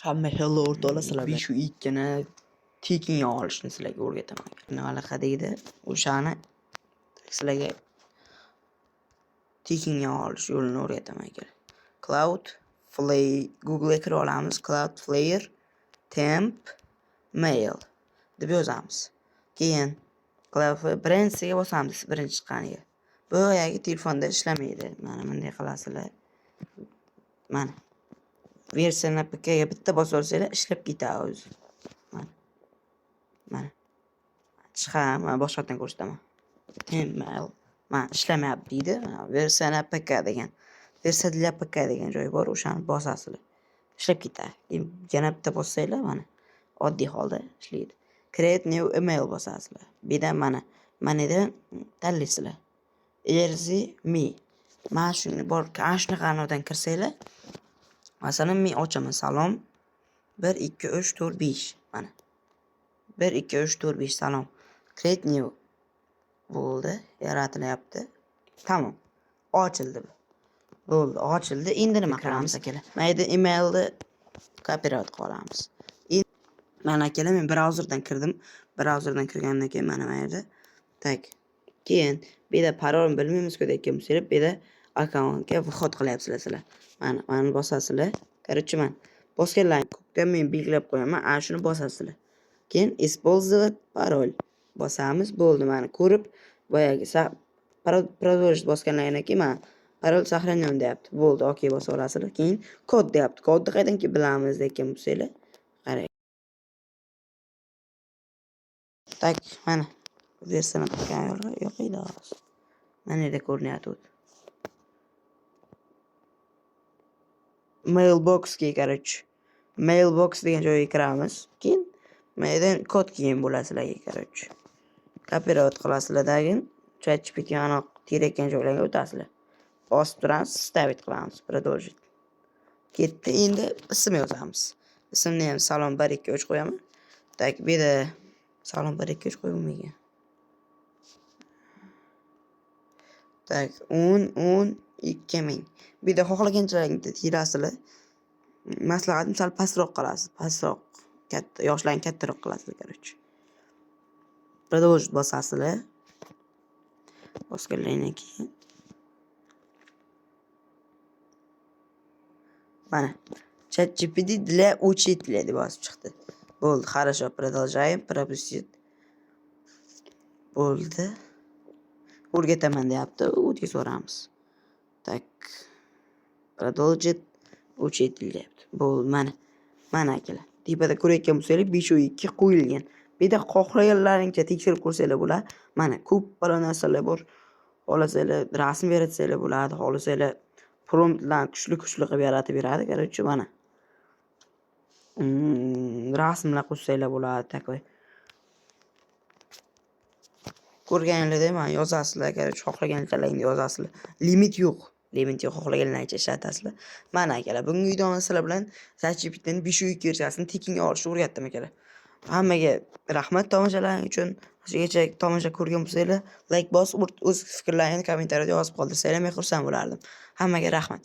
Hamma hello o'rtoqlar, sizlar bilan. 5 2 ni tekinga olishni sizlarga o'rgataman. Nimalaqa deydi, o'shani sizlarga tekinga olish yo'lini o'rgataman akalar. Cloudflare Google'ga kirib olamiz. Cloudflare temp mail deb yozamiz. Keyin Cloudflare birinchisiga bosamiz, birinchi chiqqaniga. Bu boyagi telefonda ishlamaydi. Mana bunday qilasizlar. Mana versiyani APKga bitta bosib olsanglar ishlab ketadi o'zi. Mana. Mana. Chiqaman, mana boshqatdan ko'rsataman. Temp mail. Mana ishlamayapti deydi. Mana versiyani APK degan. Versiya для APK degan joyi bor, o'shani bosasizlar. Ishlab ketadi. Keyin yana bitta bossanglar, mana oddiy holda ishlaydi. Create new email bosasizlar. Bu yerdan mana mana yerdan tanlaysizlar. Easy me. Mana shuni bor, ana shunaqa anavidan kirsanglar, masalan, men ochaman salom 1 2 3 4 5 mana. 1 2 3 4 5 salom. Create new bo'ldi, yaratilyapti. Tamom. Ochildi bu. Bo'ldi, ochildi. Endi nima qilamiz akalar? Mana yerda emailni kopirovat qilib olamiz. Mana akalar, men brauzerdan kirdim. Brauzerdan kirgandan keyin mana yerda tak. Keyin bu yerda parolni bilmaymiz-ku deyotgan bo'lsanglar, bu yerda akkauntga vход qilyapsizlar sizlar. Mana, mana bosasizlar. Короче, mana bosganlaring ko'kda men belgilab qo'yaman. Ana shuni bosasizlar. Keyin использовать parol bosamiz. Bo'ldi, mana ko'rib boyagi продолжить bosganlaringdan keyin mana parol сохранен deyapti. Bo'ldi, okey bosib olasizlar. Keyin kod deyapti. Kodni qayerdan bilamiz deyotgan bo'lsanglar, qarang. Tak, mana versiyani yo'q edi hozir. Mana yerda ko'rinyapti. Mailboxga, короче. Mailbox degan joyga kiramiz. Keyin mana yerdan kod kelgan bo'ladi sizlarga, короче. Kopirovat qilasizlar, dagin ChatGPT aniq terayotgan joylarga o'tasizlar. Bosib turamiz, ставить qilamiz, продолжить. Ketdi, endi ism yozamiz. Ismni ham salom 1 2 3 qo'yaman. Tak, bu yerda salom 1 2 3 qo'yilmagan. Tak, 10 10 2000. Bu yerda xohlaganchalaringni terasizlar. Maslahatim sal pastroq qilasiz, pastroq katta, yoshlarni kattaroq qilasizlar, короче. Продолжить bosasizlar. Bosganlaringdan keyin mana ChatGPT для учителя deb yozib chiqdi. Bo'ldi, хорошо, продолжаем, пропустить. Bo'ldi. O'rgataman deyapti, o'tkazib yuboramiz. Tak. Продолжить учитель deyapti. Bo'ldi, mana. Mana akalar. Tepada ko'rayotgan bo'lsanglar 5 2 qo'yilgan. Bu yerda xohlaganlaringcha tekshirib ko'rsanglar bo'ladi. Mana ko'p balo narsalar bor. Xohlasanglar rasm yaratsanglar bo'ladi, xohlasanglar promptlarni kuchli-kuchli qilib yaratib beradi. Короче, mana. Rasmlar qo'shsanglar bo'ladi, takoy. Ko'rganinglardek mana yozasizlar, короче, xohlaganchalaringni yozasizlar. Limit yo'q. Limit yo'q, xohlaganlaringcha ishlatasizlar. Mana akalar, bugungi videomda sizlar bilan ChatGPTning 5 2 versiyasini tekinga olishni o'rgatdim akalar. Hammaga rahmat tomoshalaring uchun. Shugacha tomosha ko'rgan bo'lsanglar, like bosib, o'z fikrlaringni kommentariyada yozib qoldirsanglar men xursand bo'lardim. Hammaga rahmat.